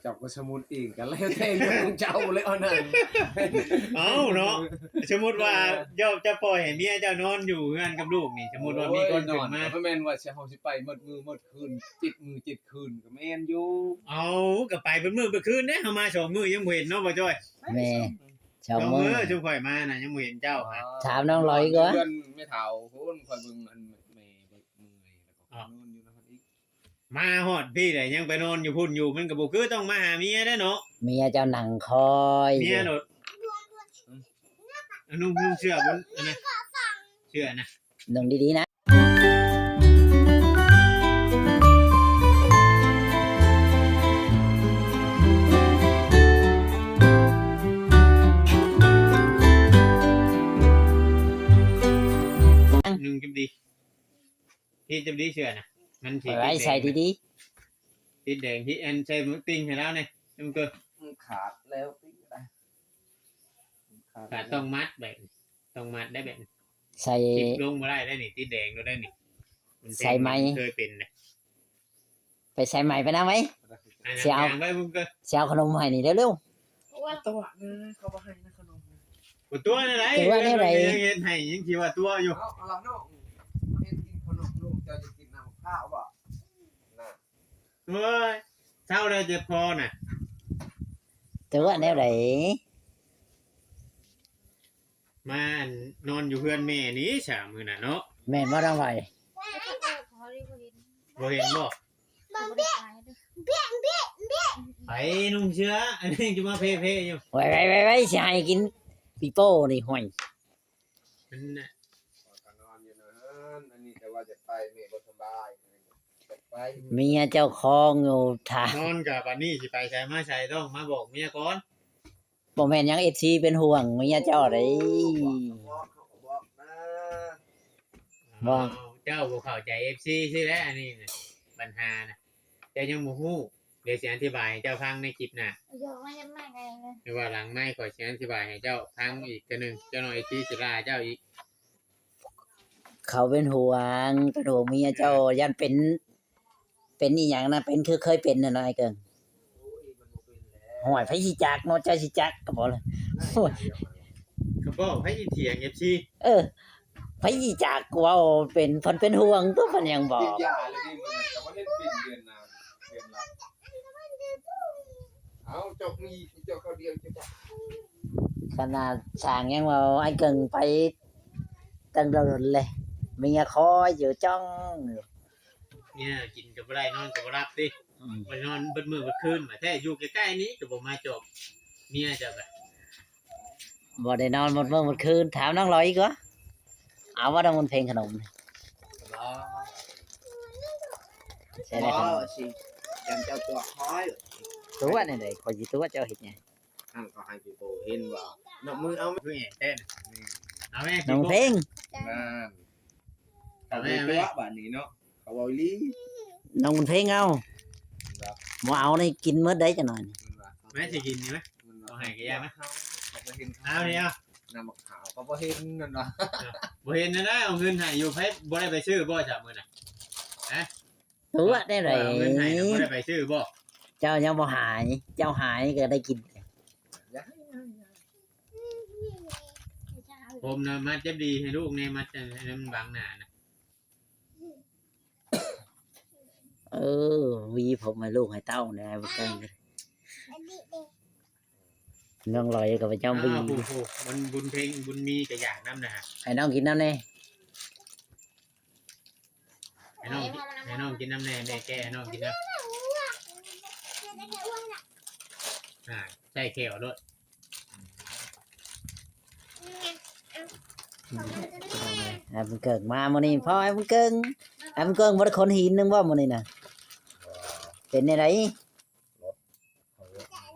ເຈົ້າກໍສະໝຸດອີງ ກໍແລ້ວແຕ່ເລື່ອງຂອງເຈົ້າແລ້ວນັ້ນ. ເອົ້າເນາະ ສົມມຸດວ່າເຈົ້າ ເຈົ້າປ່ອຍໃຫ້ເມຍເຈົ້ານອນຢູ່ເຮືອນກັບລູກນີ້ ສົມມຸດວ່າມີຄົນຂຶ້ນມາ ໂອ້ຍ ນອນ ກໍແມ່ນວ່າຊິ ເຮົາຊິໄປໝົດມື້ໝົດຄືນ ເຈັດມື້ເຈັດຄືນ ກໍແມ່ນຢູ່. ເອົ້າ ກໍໄປເບິດມື້ເບິດຄືນເດ້ ເຮົາມາສອງມື້ຍັງບໍ່ເຫັນເນາະ ບໍ່ຈ້ອຍ? ແມ່ນ ສອງມື້ ສອງມື້ ຊຸມຂ້ອອຍມານະ ຍັງບໍ່ເຫັນເຈົ້າ. ຖາມນ້ອງລອຍກ່ອນ ເຮືອນແມ່ເຖົ້າພຸ້ນ ຂ້ອຍເບິ່ງອັນແມ່ເບິດມື້ ແລ້ວກໍນອນຢູ່ນຳເພິ່ນອີກ. ມາຮອດພີ້ແຫຼະ ຍັງໄປນອນຢູ່ພຸ້ນຢູ່ ມັນກໍບໍ່ຄືຕ້ອງມາຫາເມຍເດ້ເນາະ. ເມຍເຈົ້ານັ່ງຄອຍ ເມຍໂລດ ອະນຸ ນຸ່ງເສື້ອ ອັນນັ້ນ ເສື້ອນະ ນຸ່ງດີໆນະ. ນຸ່ງຈຳດີ ທີ່ຈຳດີເສື້ອນະ ມັນຊິ ໄວ້ໃສ່ດີໆ ຕິດແດງ ທີ່ອັນໃສ່ໝາກຕິ່ງໃຫ້ລາວແດ່ ມັນກໍ ມັນຂາດແລ້ວຕິດໄດ້ ຂາດ ຕ້ອງມັດແບບນີ້ ຕ້ອງມັດໄດ້ແບບນີ້ ໃສ່ ທິບລົງບໍ່ໄດ້ໄດ໋ນີ້ ຕິດແດງໂລດໄດ໋ນີ້ ມັນແພງ ໃສ່ໄໝ ເຄີຍເປັນນະ. ໄປໃສ່ໄໝໄປນຳໄວ້ ຊິເອົາ ໄວ້ເບິ່ງກ່ອນ ຊິເອົາຂະໜົມໃຫ້ນີ້ເລັວໆ. ຕົວະນະ ເຂົາບໍ່ໃຫ້ນະຂະໜົມນະ. ບໍ່ຕົວະແນວໃດ? ຕົວະແນວໃດ? ຍັງເຮັດໃຫ້ ຍັງຊິວ່າຕົວະຢູ່. ເອົາ ເອົາລະນ້ອງ ເຮັດກິນຂະໜົມລູກ ເຈົ້າຈະກິນນ້ຳມະພ້າວບໍ່? ນະ ໂອ້ຍ ເຊົາແລ້ວເຈັບຄໍນະ. ຕົວະແນວໃດ? ມາອັນນອນຢູ່ເຮືອນແມ່ນີ້ຊະມື້ນັ້ນເນາະ. ແມ່ນບໍ່ ນ້ອງລອຍ? ບໍ່ເຫັນບໍ່? ໄປນຸ່ງເສື້ອ ອັນນີ້ຈະມາເພໆຢູ່. ໄວໆໆໆ ຊິໃຫ້ກິນປີໂປ້ນີ້ ຫ້ວຍ. ມັນນະ ຂ້ອຍກໍນອນຢູ່ນະເຮືອນ ອັນນີ້ແຕ່ວ່າຈະໄປ ແມ່ບໍ່ສະບາຍ ຈະໄປ. ເມຍເຈົ້າຄອງຢູ່ຖ້າ ນອນກໍບາດນີ້ຊິໄປໃສມາໃສ ຕ້ອງມາບອກເມຍກ່ອນ. ບໍ່ແມ່ນຫຍັງ ເອັຟຊີ ເປັນຫ່ວງເມຍເຈົ້າເດ້. ບອກ ບອກ ບອກນະ ບອກ. ເຈົ້າບໍ່ເຂົ້າໃຈ ເອັຟຊີ ຊີ້ແຫຼະ ອັນນີ້ນະ ບັນຫານະ ເຈົ້າຍັງບໍ່ຮູ້. ດຽວຊິອະທິບາຍໃຫ້ເຈົ້າຟັງໃນຄລິບໜ້າ ຫຼືວ່າຫຼັງໄມຂ້ອຍຊິອະທິບາຍໃຫ້ເຈົ້າຟັງອີກເທື່ອໜຶ່ງ ເຈົ້າໜ້ອຍ ເອັຟຊີ ຊິລາເຈົ້າອີກ. ເຂົາເປັນຫ່ວງ ເປັນຫ່ວງເມຍເຈົ້າ ຢ້ານເປັນ ເປັນອີ່ຫຍັງນະ ເປັນຄືເຄີຍເປັນນະ ອ້າຍເກີງ. ໂອ້ຍ ມັນບໍ່ເປັນແລ້ວ. ໂອ້ຍ ໃຜຊິຈັກເນາະ ເຈົ້າຊິຈັກກໍບໍ່ລະ. ໂອ້ຍ ກໍບອກໃຜຊິຖຽງ ເອັຟຊີ. ເອີ ໃຜຊິຈັກ ເວົ້າເປັນ ເພິ່ນເປັນຫ່ວງຕົວະ ເພິ່ນຍັງບອກ. ກິນຢາແລ້ວນີ້ ມັນກໍບໍ່ໄດ້ເປັນເດືອນນາ ເດືອນລະ. ເອົາ ເຈົ້າມີ ເຈົ້າເຂົ້າດຽວ ເຈົ້າ ຂະໜາດຊ່າງຍັງເວົ້າ ອ້າຍເກີງໄປຕັ້ງດົນແລ້ວ ເມຍຄອຍຢູ່ຈ້ອງຢູ່. ເມຍກິນກໍບໍ່ໄດ້ ນອນກໍບໍ່ຫຼັບຕິ. ອືມ ໄປນອນເບິດມື້ເບິດຄືນ ບາດແທ້ຢູ່ໃກ້ໆນີ້ກໍບໍ່ມາຈອບເມຍເຈົ້າກະ. ບໍ່ໄດ້ນອນໝົດມື້ໝົດຄືນ. ຖາມນ້ອງລອຍອີກວ່າ ເອົາວ່ານ້ອງບຸນເພັງຂະໜົມ. ບໍ່ ໃສ່ໄດ້ຂະໜົມ. ຊິຢ້ານເຈົ້າຕົວະຂ້ອຍ. ຕົວະແນວໃດ? ຂ້ອຍຊິຕົວະເຈົ້າເຮັດຫຍັງ? ຫັ້ນເຂົາໃຫ້ໄປໂບເຫັນວ່າ ນົບມືເອົາ ຄືແຫງແທ້ນະ. ເອົາແມ່ ນ້ອງເພັງ. ນັ້ນ ເຂົາເອົາແມ່ ຕົວະບາດນີ້ເນາະ ເຂົາເວົ້າອີ່ຫຼີ. ນ້ອງບຸນເພັງເອົາ ບໍ່ເອົານີ້ກິນໝົດໄດ້ຈັກໜ້ອຍ. ແມ່ຊິກິນນີ້ໄໝ? ເຂົາໃຫ້ກະຢ່າມາ. ເອົານີ້ເອົາ ນ້ຳໝາກຂາວກໍບໍ່ເຫັນນັ້ນວ່າ. ບໍ່ເຫັນນັ້ນນະ ເອົາເງິນໃຫ້ຢູ່. ໃຜບໍ່ໄດ້ໄປຊື້ບໍ່ຊະມື້ນະ? ຮະ? ຕົວະແນວໃດ? ເອົາເງິນໃຫ້ນະ ບໍ່ໄດ້ໄປຊື້ບໍ່? ເຈົ້າຍັງບໍ່ຫາຍ ເຈົ້າຫາຍກໍໄດ້ກິນ. ຜົມນະມັດຈັບດີໃຫ້ລູກແດ່ ມັດໃຫ້ມັນບັງໜ້ານະ. ເອີ ຫວີຜົມໃຫ້ລູກໃຫ້ເຕົ້າແດ່ ບໍ່ເກັ່ງ. ນ້ອງລອຍກໍໄປຈ້ອມຫວີ. ອ້າວ ຜູ້ ຜູ້ ມັນບຸນເພັງບຸນມີກະຢາກນຳນະ. ໃຫ້ນ້ອງກິນນຳແດ່. ໃຫ້ນ້ອງ ໃຫ້ນ້ອງກິນນຳແດ່ ແມ່ແກະໃຫ້ນ້ອງກິນນຳ. ອ່າ ໃສ່ແຂ້ວໂລດ. ອ້າຍບຸນເກີງມາມື້ນີ້ ພໍ່ອ້າຍບຸນເກີງ ອ້າຍບຸນເກີງບໍ່ໄດ້ຂົນຫີນໜຶ່ງບໍ່ມື້ນີ້ນະ? ເປັນແນວໃດ? ລົດເຂົາ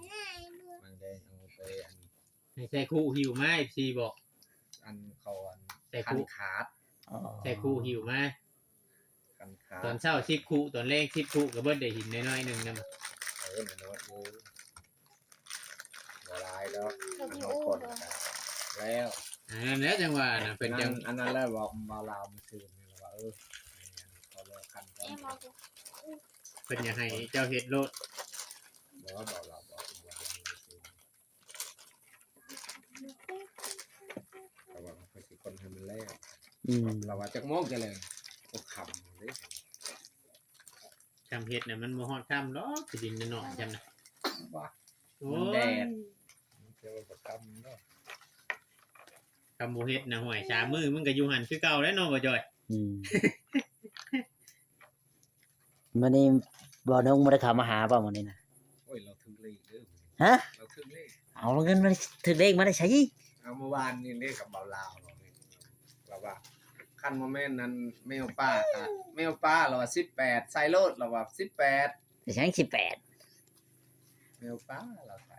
ມັນໄດ້ເອົາໄປອັນ ໃຫ້ໃສ່ຄຸຫິ້ວມາ ເອັຟຊີບອກ. ອັນເຂົາອັນ ໃສ່ຄຸ ຄັນຂາດ. ອໍ ໃສ່ຄຸຫິ້ວມາ ຄັນຂາດ. ຕອນເຊົ້າສິບຄຸ ຕອນແລງສິບຄຸ ກໍເບິດໄດ້ຫີນນ້ອຍໆໜຶ່ງນຳ. ເອີ ນ້ອຍໆຢູ່ ບໍ່ຫຼາຍດອກ. ອັນເຮົາຄົນກັນແລ້ວ ອັນນັ້ນແຫຼະ ຈັ່ງວ່ານະ ເພິ່ນຈັ່ງ ອັນນັ້ນແຫຼະ ເວົ້າ ເວົ້າລາວມື້ຄືນນີ້ລະວ່າ ເອີ ເຂົາເລີກຄັນກັນ ເພິ່ນຢາກໃຫ້ເຈົ້າເຮັດໂລດ. ບໍ່ ເວົ້າລາວບໍ່ວ່າ ແຕ່ວ່າເພິ່ນຊິຄົນໃຫ້ມັນແລ້ວ ອືມ ລາວວ່າຈັກໂມງຈະແລ້ວ ກໍຄ່ຳເດ້. ຄຳເຮັດນະ ມັນບໍ່ຮອດຄ່ຳດອກ ທີ່ດິນນ້ອຍໆ ຈັ່ງນະ ວ່າ ໂອ້ຍ ມັນແດດ ແຕ່ວ່າບໍ່ຄ່ຳເນາະ ຄຳບໍ່ເຮັດນະ ຫ້ວຍ ສາມມື້ມັນກໍຢູ່ຫັ້ນຄືເກົ່າແລ້ວເນາະ ບໍ່ຈ້ອຍ. ອືມ ມື້ນີ້ບໍ່ນົງບໍ່ໄດ້ເຂົ້າມາຫາບໍ່ມື້ນີ້ນະ? ໂອ້ຍ ລາວຖືກເລກເດີ ຮະ? ລາວຖືກເລກ ເອົາເງິນມາ ຖືກເລກມາໄດ້ໃສ? ເອົາ ເມື່ອວານນີ້ເລກກັບເບົາລາວ ລາວວ່າ ຄັນບໍ່ແມ່ນນັ້ນ ແມວປ່າກະ ແມວປ່າ ລາວວ່າສິບແປດ ໃສ່ໂລດ ລາວວ່າສິບແປດ ໄປຫຍັງສິບແປດ ແມວປ່າ ລາວໃສ່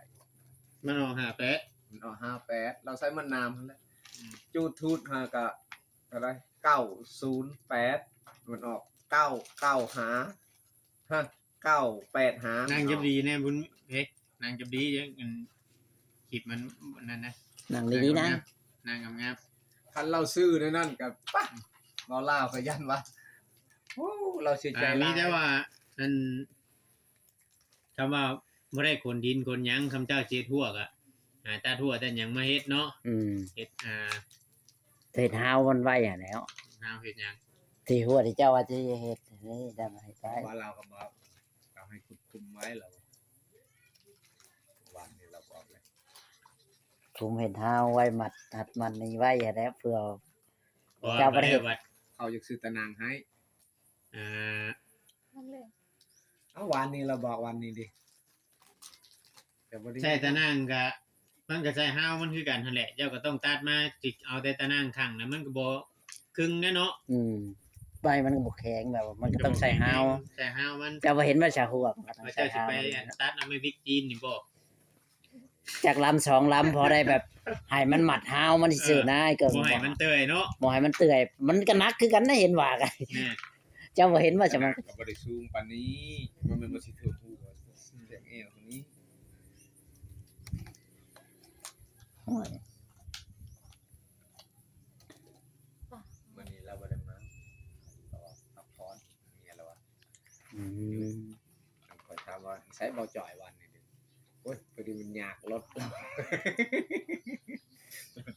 ມັນອອກຫ້າແປດ ມັນອອກຫ້າແປດ ລາວໃສ່ມັນນາມຫັ້ນແຫຼະ ອືມ ຈູດທູດຫາກະ ເທົ່າໃດ ເກົ້າສູນແປດ ມັນອອກເກົ້າເກົ້າຫ້າ ຮະ ເກົ້າແປດຫ້າ ນາງຈະດີແນ່ບຸນເພ ນາງຈະດີເດ້ ອັນ ຄລິບມັນອັນນັ້ນນະ ນາງດີໆນະ ນາງງາມໆ ຄັນລາວຊື້ແນວນັ້ນກໍປະ ເວົ້າລາວກໍຢ້ານວ່າ ໂອ້ ລາວເສຍໃຈຫຼາຍ ມີແຕ່ວ່າ ອັນ ຄຳວ່າບໍ່ໄດ້ຂົນດິນຂົນຫຍັງ ຄຳເຈົ້າຊິເຮັດຮົ້ວກະ ຫາຕັດຮົ້ວຕັດຫຍັງມາເຮັດເນາະ ອືມ ເຮັດ ອ່າ ເຮັດຮາວມັນໄວ້ຫັ້ນແຫຼ້ວ ຮາວເຮັດຫຍັງ ທີ່ຮົ້ວທີ່ເຈົ້າວ່າຈະເຮັດນີ້ ຈະເຮັດໄວ້ ວ່າລາວກໍບອກ ເຂົາໃຫ້ຂຸດຂຸມໄວ້ແລ້ວ ວານນີ້ລາວບອກແລ້ວ ຂຸມເຮັດຮາວໄວ້ ມັດ ຮັດມັດນີ້ໄວ້ຫັ້ນແຫຼະ ເພື່ອເຈົ້າບໍ່ໄດ້ເຮັດ ເຂົາຢາກຊື້ຕາໜ່າງໃຫ້ ອ່າ ເອົາ ວານນີ້ລາວບອກ ວານນີ້ເດ ແຕ່ບໍ່ໄດ້ໃຊ້ຕາໜ່າງກະ ມັນກະໃຊ້ຮາວມັນຄືກັນຫັ້ນແຫຼະ ເຈົ້າກະຕ້ອງຕັດມາ ຊິເອົາແຕ່ຕາໜ່າງຂ້າງນະ ມັນກະບໍ່ຄຶງແນ່ເນາະ ອືມ ໃບມັນກະບໍ່ແຂງ ແບບວ່າມັນກະຕ້ອງໃຊ້ຮາວ ໃຊ້ຮາວມັນ ເຈົ້າບໍ່ເຫັນວ່າຊະຮວກ ວ່າເຈົ້າຊິໄປ ອັນ ຕັດເອົາໄມ້ວິກຈີນນີ້ບໍ່? ຈັກລຳສອງລຳ ພໍໄດ້ແບບໃຫ້ມັນມັດຮາວມັນຊື່ໆນະ ເອີ ໄອ້ເກີງ ບໍ່ໃຫ້ມັນເຕີ່ອຍເນາະ ບໍ່ໃຫ້ມັນເຕີ່ອຍ ມັນກໍໜັກຄືກັນນະ ເຫັນວ່າກັນ ແມ່ນ ເຈົ້າບໍ່ເຫັນວ່າຊະ ມັນກໍບໍ່ໄດ້ສູງປານນີ້ ມັນແມ່ນບໍ່ຊິເຖິງຫົວ ແຕ່ແອວນີ້ ໂອ້ຍ ມື້ນີ້ລາວບໍ່ໄດ້ມາ ລາວວ່າພັກຜ່ອນ ເມຍລາວວ່າ ອືມ ຂ້ອຍຖາມວ່າ ໃສເບົາຈ່ອຍວານນີ້? ໂອ້ຍ ພໍດີມັນຍາກລົດ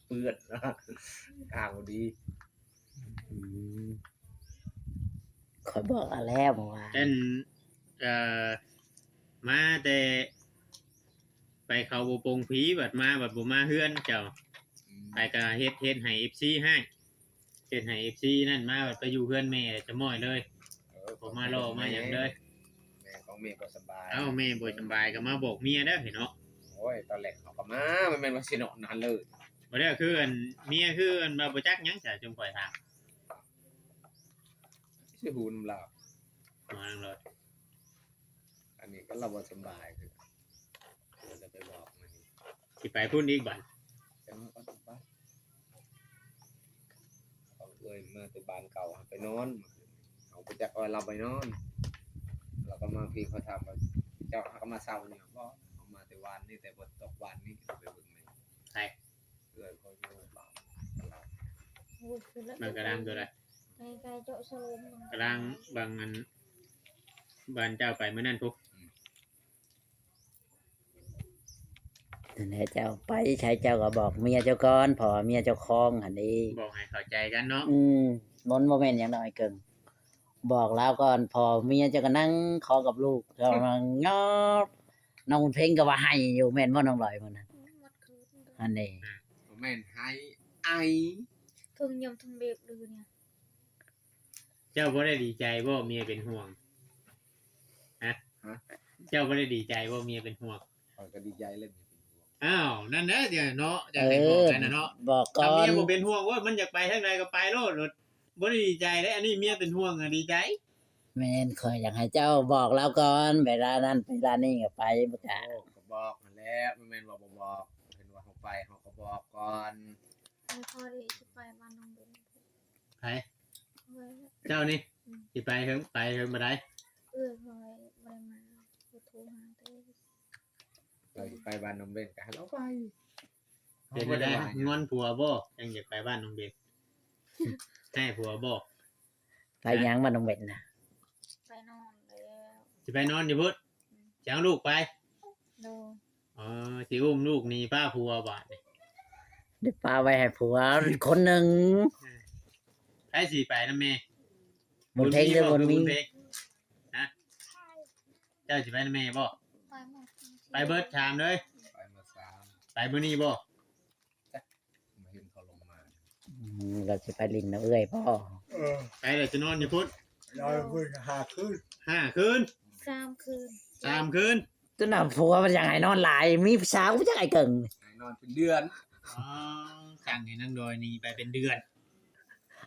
ເປື້ອນ ທາງບໍ່ດີ ອືມ ຂ້ອຍບອກລາວແລ້ວເມື່ອວານ ອັນ ເອີ ມາແຕ່ໄປເຂົາບໍ່ປົງຜີ ບັດມາບັດບໍ່ມາເຮືອນເຈົ້າ ອືມ ໄປກະເຮັດ ເຮັດໃຫ້ເອັຟຊີຮ້າຍ ເຮັດໃຫ້ເອັຟຊີນັ້ນມາ ໄປຢູ່ເຮືອນແມ່ຈະມ້ອຍເລີຍ ເອີ ບໍ່ມາລໍມາຫຍັງເລີຍ ແມ່ຂອງແມ່ບໍ່ສະບາຍ ເອົ້າ ແມ່ບໍ່ສະບາຍກໍມາບອກເມຍເດີເນາະ ໂອ້ຍ ຕອນແລກເຂົາກໍມາ ມັນແມ່ນວ່າຊິນອນຫັ້ນເລີຍ ບໍ່ໄດ້ ຄືອັນ ເມຍຄືອັນວ່າບໍ່ຈັກຫຍັງ ຈະຈົງຂ້ອຍຖາມ ຊິຮູ້ນຳລາວ ມານຳລາວ ອັນນີ້ກໍລາວບໍ່ສະບາຍຄື ກໍຈະໄປບອກມັນ ຊິໄປພຸ້ນອີກບັດ ຈັກໜ້ອຍກໍໄປ ເອົາເອື້ອຍມາແຕ່ບ້ານເກົ່າ ໄປນອນ ເຮົາບໍ່ຈັກວ່າລາວໄປນອນ ລາວກໍມາພີ້ ເຂົາຖາມວ່າ ເຈົ້າຫາກໍມາເຊົານີ້ ບໍ່ ເຮົາມາແຕ່ວານນີ້ ແຕ່ຝົນຕົກວານນີ້ ໄປເບິ່ງແມ່ນ ໃຜ? ເອື້ອຍເຂົາຢູ່ບ້ານ ໂອ້ຍ ມັນກະດັງຕົວໃດ? ໄກໆ ເຈາະສະໂລມ ກະດັງ ບາງອັນ ບ້ານເຈົ້າໄປມື້ນັ້ນພຸ້ນ ອືມ ນັ້ນແຫຼະ ເຈົ້າໄປໃສເຈົ້າກໍບອກເມຍເຈົ້າກ່ອນ ເພາະວ່າເມຍເຈົ້າຄອງຫັ້ນເດ້ ບອກໃຫ້ເຂົ້າໃຈກັນເນາະ ອືມ ມັນບໍ່ແມ່ນຫຍັງດອກ ໄອ້ເກີງ ບອກລາວກ່ອນ ພໍ່ເມຍເຈົ້າກໍນັ່ງຄໍກັບລູກ ເຈົ້ານັ່ງຍອບ ນ້ອງເພັງກໍວ່າໄຫ້ຢູ່ ແມ່ນບໍ່ນ້ອງລອຍມື້ນັ້ນ? ອືມ ໝົດຄືນ ອັນນີ້ ອ່າ ບໍ່ແມ່ນໄຫ້ ໄອ ເທິງຍຳເທິງເບກເດີນີ້ ເຈົ້າບໍ່ໄດ້ດີໃຈບໍ່ ເມຍເປັນຫ່ວງ? ຮະ? ຮະ? ເຈົ້າບໍ່ໄດ້ດີໃຈບໍ່ ເມຍເປັນຫ່ວງ? ຂ້ອຍກໍດີໃຈແລ້ວເມຍເປັນຫ່ວງ ອ້າວ ນັ້ນແຫຼະເນາະ ຈະໃຫ້ບອກກັນນະເນາະ ເອີ ບອກກ່ອນ ຖ້າເມຍບໍ່ເປັນຫ່ວງ ໂອ້ຍ ມັນຢາກໄປທາງໃດກໍໄປໂລດ ບໍ່ໄດ້ດີໃຈເດ້ ອັນນີ້ເມຍເປັນຫ່ວງ ອະ ດີໃຈ ແມ່ນ ຂ້ອຍຢາກໃຫ້ເຈົ້າບອກລາວກ່ອນ ເວລານັ້ນເວລານີ້ກໍໄປ ບໍ່ກ້າ ໂອ້ ກໍບອກຫັ້ນແຫຼະ ບໍ່ແມ່ນວ່າບໍ່ບອກ ເຫັນວ່າເຮົາໄປ ເຮົາກໍບອກກ່ອນ ແລ້ວຂ້ອຍຊິໄປບ້ານນ້ອງເບັນ ໃຜ? ຂ້ອຍ ເຈົ້ານີ້? ອືມ ຊິໄປເຖິງ ໄປເຖິງບໍ່ໄດ້ ເອື້ອຍຂ້ອຍບໍ່ໄດ້ມາ ກໍໂທຫາແຕ່ ເຈົ້າຊິໄປບ້ານນ້ອງເບັນກໍໃຫ້ລາວໄປ ເປັນໄດ້ ງອນຜົວບໍ່ ຈັ່ງຢາກໄປບ້ານນ້ອງເບັນ ໃຫ້ຜົວບໍ່? ໄປຫຍັງບ້ານນ້ອງເບັນນະ? ໄປນອນແລ້ວ ຊິໄປນອນຢູ່ພຸ້ນ ອືມ ຊິເອົາລູກໄປ? ອໍ ຊິອຸ້ມລູກໜີປ້າຜົວບາດນີ້ ໄດ້ປະໄວ້ໃຫ້ຜົວຄົນໜຶ່ງ. ໃຜຊິໄປນຳແມ່? ບຸນເພັງ ບຸນເພັງ ຫຼື ບຸນມີ? ບຸນເພັງ ຮະ? ເຈົ້າຊິໄປນຳແມ່ບໍ່? ໄປໝົດ ໄປເບິດ ຖາມເລີຍ. ໄປໝົດສາມ ໄປມື້ນີ້ບໍ່? ບໍ່ເຫັນເຂົາລົງມາ. ອືມ ລາວຊິໄປຫຼິ້ນນຳເອື້ອຍບໍ່? ເອີ ໄປແລ້ວຈະນອນຢູ່ພຸ້ນ ນອນຢູ່ພຸ້ນຫ້າຄືນ ຫ້າຄືນ ສາມຄືນ ສາມຄືນ. ຕົວນັ້ນຜົວມັນຢາກໃຫ້ນອນຫຼາຍ ມີຜູ້ສາວບໍ່ຈັກ ອ້າຍເກິ່ງ ໃຫ້ນອນເປັນເດືອນ. ອໍ ສັ່ງໃຫ້ນາງດອຍໜີໄປເປັນເດືອນ.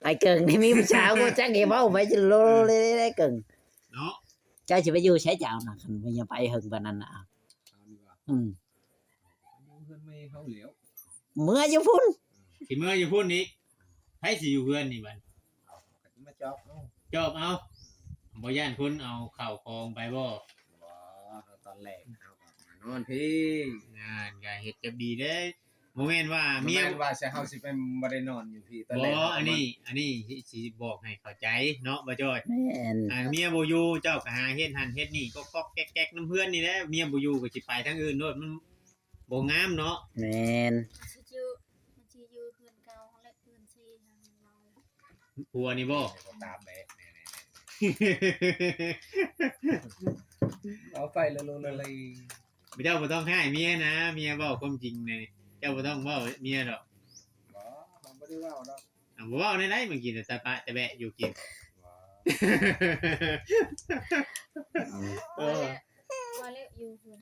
ອ້າຍເກິ່ງນີ້ມີຜູ້ສາວບໍ່ຈັກ ເວົ້າໄປຈະໂລເລໄອ້ເກິ່ງເນາະ. ເຈົ້າຊິໄປຢູ່ໃສເຈົ້ານະ ຄັນວ່າຢ່າໄປເຫິງປານນັ້ນນະ? ເອົາດີກວ່າ ອືມ ຢູ່ເຮືອນແມ່ເຮົາແລ້ວ ເມືອຢູ່ພຸ້ນ ຊິເມືອຢູ່ພຸ້ນອີກ. ໃຜຊິຢູ່ເຮືອນນີ້ບັດ? ເອົາ ກໍຊິມາຈອບເອົາ ຈອບເອົາ. ບໍ່ຢ້ານຄົນເອົາເຂົ້າຂອງໄປບໍ່? ບໍ່ ເຮົາຕອນແລກເຮົາກໍມານອນພີ້. ນັ້ນ ກໍເຮັດຈັບດີເດ້. ບໍ່ແມ່ນວ່າເມຍ ບໍ່ແມ່ນວ່າຊິ ເຮົາຊິໄປ ບໍ່ໄດ້ນອນຢູ່ພີ້ຕອນແລກ. ບໍ່ ອັນນີ້ ອັນນີ້ຊິ ຊິບອກໃຫ້ເຂົ້າໃຈເນາະ ບໍ່ຈ້ອຍ. ແມ່ນ ອ່າ ເມຍບໍ່ຢູ່ ເຈົ້າກໍຫາເຮັດຫັ້ນເຮັດນີ້ ກອກໆແກກໆນຳເຮືອນນີ້ແຫຼະ. ເມຍບໍ່ຢູ່ກໍຊິໄປທາງອື່ນໂລດ ມັນບໍ່ງາມເນາະ. ແມ່ນ ມັນຊິຢູ່ ມັນຊິຢູ່ເຮືອນເກົ່າຫັ້ນແຫຼະ ເຮືອນເຊຫັ້ນແຫຼະ. ຜົວນີ້ບໍ່? ຕາມໄປ ເອົາໄປລະລົງລະເລີຍ. ເຈົ້າບໍ່ຕ້ອງຮ້າຍເມຍນະ ເມຍເວົ້າຄວາມຈິງນີ້ ເຈົ້າບໍ່ຕ້ອງເວົ້າເມຍດອກ. ບໍ່ ເຮົາບໍ່ໄດ້ເວົ້າດອກ. ອ່າ ບໍ່ເວົ້າແນວໃດ ເມື່ອກີ້ນະ ຕະປະຕະແບະຢູ່ກິນ. ບໍ່ ເອີ ວ່າແລ້ວຢູ່ເຮືອນ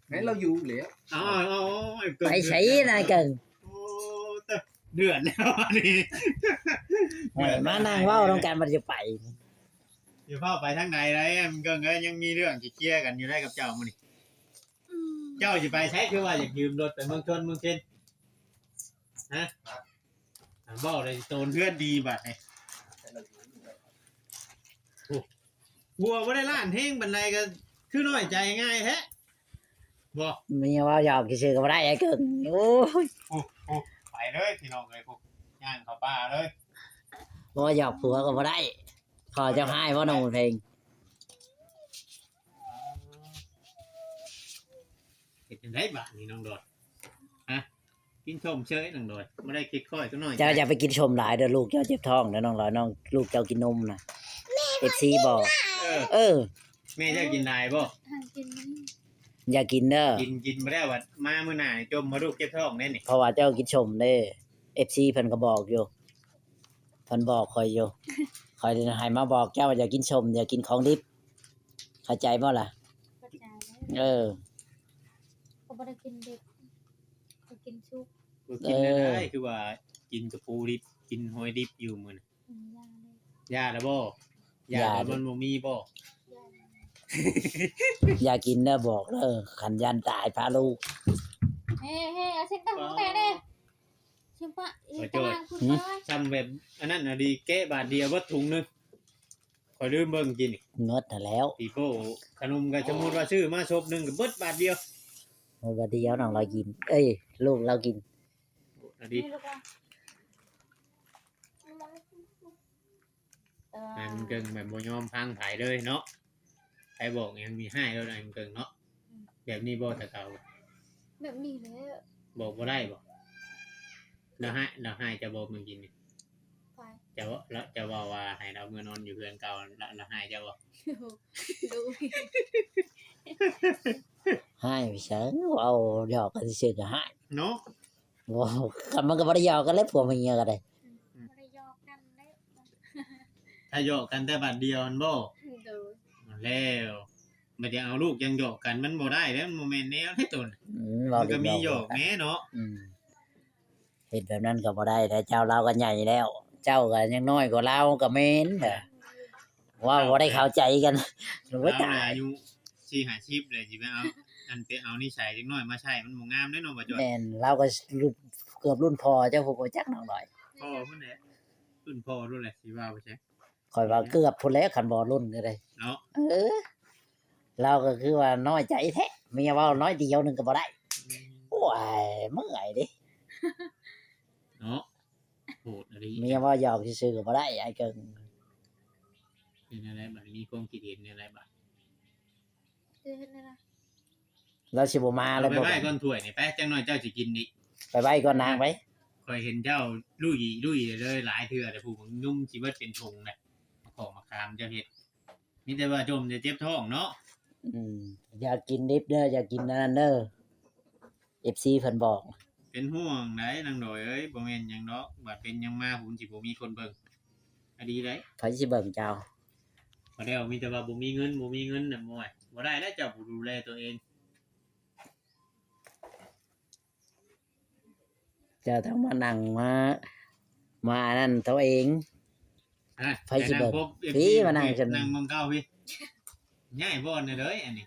ໃຫ້ລາວຢູ່ແລ້ວ. ເອົາ ເອົາ ເອົາ ໄປໃສນາຍເກິ່ງ? ໂອ້ ເດືອດແລ້ວອັນນີ້. ໂອ້ຍ ມານັ່ງເວົ້ານຳກັນ ມັນຈະໄປ ຢ່າພາໄປທາງໃດໄດ໋ ເກິ່ງເອີຍ. ຍັງມີເລື່ອງຊິເຄຍກັນຢູ່ໄດ໋ກັບເຈົ້າມື້ນີ້. ເຈົ້າຊິໄປໃສ? ຄືວ່າຢາກຢືມລົດໄປເມືອງຊົນເມືອງເຊນ ຮະ? ເວົ້າໄດ້ໂຕນເຮືອນດີບາດນີ້. ໂອ້ ຜົວບໍ່ໄດ້ລ້ານແຮງປານໃດ ກໍຄືນ້ອຍໃຈງ່າຍແທ້. ບໍ່ ເມຍເວົ້າຫຍອກຊື່ໆກໍບໍ່ໄດ້ ອ້າຍເກິ່ງ. ໂອ້ຍ ໂອ້ ໂອ້ ໄປເລີຍພີ່ນ້ອງເອີຍ ພວກຍ່າງເຂົ້າປ່າເລີຍ. ບໍ່ຫຍອກຜົວກໍບໍ່ໄດ້ ພໍ່ເຈົ້າຮ້າຍບໍ່ ນ້ອງບຸນເພັງ? ເຮັດຈັ່ງໃດບາດນີ້ນ້ອງດອຍ? ຮະ? ກິນສົ້ມເສີຍນ້ອງດອຍ ບໍ່ໄດ້ຄິດຄ່ອຍຕົວນ້ອຍ. ເຈົ້າຢ່າໄປກິນສົ້ມຫຼາຍເດີ ລູກເຈົ້າເຈັບທ້ອງເດີນ້ອງດອຍ. ນ້ອງ ລູກເຈົ້າກິນນົມນະ ເອັຟຊີບອກ. ເອີ ເອີ ແມ່ເຈົ້າກິນຫຼາຍບໍ່? ກິນ ຢ່າກິນເດີ ກິນ ກິນບໍ່ໄດ້ວ່າ ມາມື້ໜ້າຈົມວ່າລູກເຈັບທ້ອງແນ່ນີ້ ເພາະວ່າເຈົ້າກິນສົ້ມເດ້. ເອັຟຊີເພິ່ນກໍບອກຢູ່ ເພິ່ນບອກຂ້ອຍຢູ່ ຂ້ອຍໃຫ້ມາບອກເຈົ້າວ່າຢ່າກິນສົ້ມ ຢ່າກິນຂອງດິບ ເຂົ້າໃຈບໍ່ລະ? ເຂົ້າໃຈແລ້ວ. ເອີ ກໍບໍ່ໄດ້ກິນດິບ ກໍກິນສຸກ. ບໍ່ກິນແນວໃດ ເອີ ຄືວ່າກິນກະປູດິບ ກິນຫອຍດິບຢູ່ມື້ນີ້. ອືມ ຢ່າແລ້ວບໍ່? ຢ່າແລ້ວບໍ່? ຢ່າ ມັນບໍ່ມີບໍ່? ຢ່າ ຢ່າກິນເດີ ບອກເດີ ຄັນຢ້ານຕາຍພາລູກ. ເຮ ເຮ ເອົາເຊັນຕັ້ງຂອງແມ່ເດ້ ຊິປະ ຕາລາງພຸ້ນເລີຍ. ສ່ຳແບບອັນນັ້ນນະດີ ແກະບາດດຽວເບິດຖົງໜຶ່ງ. ຂ້ອຍລືມເບິ່ງກິນນີ້ ໝົດຫັ້ນແລ້ວ. ປີໂປ້ ຂະໜົມກໍສົມມຸດວ່າຊື້ມາສົບໜຶ່ງກໍເບິດບາດດຽວ. ເອົາບາດດຽວນ້ອງລາວກິນ ເອີຍ ລູກລາວກິນ. ອັນນີ້ ແມ່ນເກິ່ງແບບບໍ່ຍອມຟັງໃຜເລີຍເນາະ ໃຜບອກຫຍັງນີ້ຮ້າຍໂລດ ແມ່ນເກິ່ງເນາະ. ອືມ ແບບນີ້ບໍ່ ແຕ່ເກົ່າ ແບບນີ້ແຫຼະ. ບອກບໍ່ໄດ້ບໍ່? ລາວຮ້າຍ ລາວຮ້າຍເຈົ້າບໍ່ມື້ກີ້ນີ້? ໃຜ? ເຈົ້າ ລາວ ເຈົ້າເວົ້າວ່າໃຫ້ລາວເມືອນອນຢູ່ເຮືອນເກົ່າ ລາວ ລາວຮ້າຍເຈົ້າບໍ່? ໂດຍ ຮ້າຍໄປໃສ ເວົ້າຫຍອກກັນຊື່ໆກໍຮ້າຍເນາະ. ບໍ່ ມັນກໍບໍ່ໄດ້ຫຍອກກັນແຫຼະ ຜົວເມຍກໍໄດ້ ອືມ ບໍ່ໄດ້ຫຍອກກັນແຫຼະ. ຖ້າຫຍອກກັນແຕ່ບາດດຽວຫັ້ນບໍ່? ໂດຍ ແລ້ວ ບັດຢາກເອົາລູກຍັງຫຍອກກັນ ມັນບໍ່ໄດ້ເດ້ ມັນບໍ່ແມ່ນແນວເດ້ໂຕນ. ອືມ ມັນກໍມີຫຍອກແດ່ເນາະ. ອືມ ເຮັດແບບນັ້ນກໍບໍ່ໄດ້ແຫຼະ ເຈົ້າລາວກໍໃຫຍ່ແລ້ວ ເຈົ້າກໍຍັງນ້ອຍກວ່າລາວ ກໍແມ່ນແຫຼະ. ເວົ້າບໍ່ໄດ້ເຂົ້າໃຈກັນ ໂອ້ຍ ຕາຍ ອາຍຸສີ່ຫ້າສິບແລ້ວ ຊິໄປເອົາ ອັນ ໄປເອົານິໄສເດັກນ້ອຍມາໃຊ້ ມັນບໍ່ງາມເດ້ເນາະ ບໍ່ຈ້ອຍ. ແມ່ນ ລາວກໍລຸ້ນ ເກືອບລຸ້ນພໍ່ເຈົ້າພຸ້ນ ບໍ່ຈັກນ້ອງດອຍ ພໍ່ພຸ້ນແຫຼະ ລຸ້ນພໍ່ລຸ້ນແຫຼະ ຊິວ່າບໍ່ໃຊ່. ຂ້ອຍວ່າເກືອບພຸ້ນແຫຼະ ຄັນບໍ່ລຸ້ນກໍໄດ້ເນາະ. ເອີ ລາວກໍຄືວ່ານ້ອຍໃຈແທ້ ເມຍເວົ້າໜ້ອຍດຽວໜຶ່ງກໍບໍ່ໄດ້. ອືມ ໂອ້ຍ ເມື່ອຍເດ້ເນາະ. ໂຫດອີ່ຫຼີ ເມຍເວົ້າຫຍອກຊື່ໆກໍບໍ່ໄດ້ ອ້າຍເກິ່ງ. ເປັນແນວໃດບັດນີ້ ມີຄວາມຄິດເຫັນແນວໃດບັດ? ຊິເຮັດແນວໃດ? ລາວຊິບໍ່ມາແລ້ວ ເອົາໄປໄວ້ກ່ອນຖ້ວຍນີ້ ໄປ ຈັກໜ້ອຍເຈົ້າຊິກິນອີກ. ໄປໄວ້ກ່ອນນາງໄປ. ຂ້ອຍເຫັນເຈົ້າລຸຍລຸຍເລີຍຫຼາຍເທື່ອແລ້ວ ຜູ້ບັກຍຸ່ມຊິເບິດເປັນຖົງນະ ໝາກຫອກໝາກຂາມເຈົ້າເຮັດ ມີແຕ່ວ່າຈົ່ມແຕ່ເຈັບທ້ອງເນາະ. ອືມ ຢ່າກິນດິບເດີ ຢ່າກິນອັນນັ້ນເດີ ເອັຟຊີເພິ່ນບອກ. ເປັນຫ່ວງໃດນາງດອຍເອີຍ ບໍ່ແມ່ນຫຍັງດອກ ບາດເປັນຫຍັງມາພຸ້ນຊິບໍ່ມີຄົນເບິ່ງ ອະດີໃດ ໃຜຊິເບິ່ງເຈົ້າ. ບໍ່ໄດ້ ມີແຕ່ວ່າບໍ່ມີເງິນ ບໍ່ມີເງິນນະ ບໍ່ ບໍ່ໄດ້ແລ້ວ ເຈົ້າບໍ່ດູແລຕົວເອງ. ເຈົ້າຕ້ອງມານັ່ງມາ ມາອັນນັ້ນໂຕເອງ ໃຜຊິເບິ່ງ. ພີ້ມານັ່ງຈົນ ນັ່ງໝ່ອງເກົ່າພີ້ ຍ້າຍບ່ອນແດ່ເດີອັນນີ້.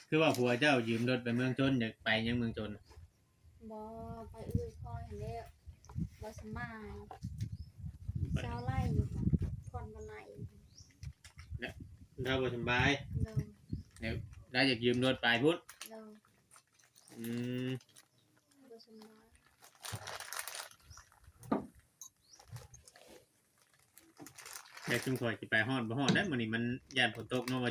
ຄືວ່າຜົວເຈົ້າຢືມລົດໄປເມືອງຊົນ ຢາກໄປຫຍັງເມືອງຊົນ? ບໍ່ ໄປເອື້ອຍຂ້ອຍຫັ້ນແຫຼະ ບໍ່ສະບາຍ ເຊົາໄລ່ ຜ່ອນບໍ່ໄລ່ ລາວບໍ່ສະບາຍ. ໂດຍ ລາວຢາກຢືມລົດໄປພຸ້ນ. ໂດຍ ອືມ ບໍ່ສະບາຍ. ແຕ່ຊຸມຂ້ອຍຊິໄປຮອດບໍ່ຮອດໃດ໋ ມື້ນີ້ມັນຢ້ານຝົນຕົກເນາະ.